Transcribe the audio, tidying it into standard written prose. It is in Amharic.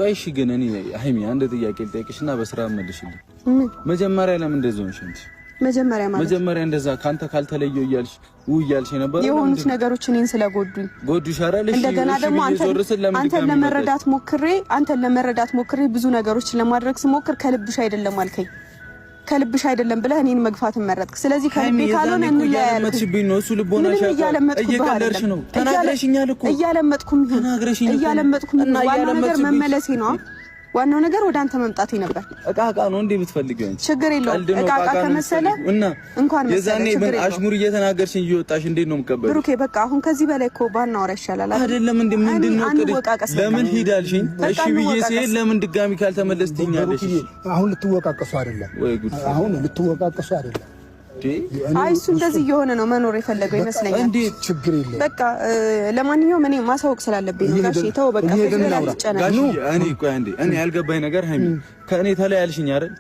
ቆይ እሺ፣ ግን እኔ ሀይሚ አንድ ጥያቄ ልጠይቅሽና በስራ መልሽልኝ። መጀመሪያ ለምን እንደዚህ ሆንሽ አንቺ? መጀመሪያ ማለት መጀመሪያ እንደዛ ካንተ ካልተለየው እያልሽ እያልሽ የነበረው የሆኑት ነገሮች እኔን ስለጎዱኝ ጎዱሽ አይደል? እሺ፣ እንደገና እሺ ደግሞ ብዬ ዞር ስል ለምን አንተን ድጋሚ ለመረዳት ሞክሬ፣ አንተን ለመረዳት ሞክሬ ብዙ ነገሮችን ለማድረግ ስሞክር ከልብሽ አይደለም አልከኝ። ከልብሽ አይደለም ብለህ እኔን መግፋትን መረጥክ። ስለዚህ ከልቤ ሀይሚ ካልሆነ የዛኔ እኮ እንለያያለን። እያለመጥሽብኝ ነው። እሱ ልቦናሽ ምንም ያውቀዋል። እያለመጥኩብህ እየቀለድሽ አይደለም። ነው። ተናግረሽኛል እኮ። እያለመጥኩም ይሁን ተናግረሽኝ እኮ ነው። እያለመጥኩም እና ይሁን ዋናው ነገር እያለመጥሽብኝ መመለሴ ነው። ዋናው ነገር ወደ አንተ መምጣቴ ነበር። እቃ እቃ ነው እንዴ ብትፈልጊው አንቺ? ችግር የለውም። ቀልድ ነው። እቃ እቃ እቃ ነው ከመሰለ የምትፈልጊው። እና እንኳን መሰለ የዛኔ ችግር ምን የለውም። አሽሙር እየተናገርሽኝ እየወጣሽ እንዴት ነው የምቀበለው? ብሩኬ፣ በቃ አሁን ከዚህ በላይ እኮ ባናወራ ይሻላል። አይደል? አይደለም እንዴ? ምንድን ነው እቅድሽ? አንወቃቀስ በቃ። ለምን ሂድ አልሽኝ? በቃ እሺ ብዬ እንወቃቀስ። ስሄድ ለምን ድጋሚ ካልተመለስ ትይኛለሽ? ብሩክዬ፣ አሁን ልትወቃቀሱ አይደለም። ወይ ጉድ! አሁን ልትወቃቀሱ አይደለም። አይ፣ እሱ እንደዚህ እየሆነ ነው መኖር የፈለገው ይመስለኛል። እንዴት? ችግር የለም። በቃ ለማንኛውም እኔ ማሳወቅ ስላለብኝ ነው። ጋሼ ተው በቃ፣ እየሄድን ከዚህ በላይ እናውራ። አትጨነቅ። ጋሽ፣ እኔ ቆይ አንዴ፣ እኔ ያልገባኝ ነገር ሀይሚ ከእኔ ተለይ አልሽኝ አይደል?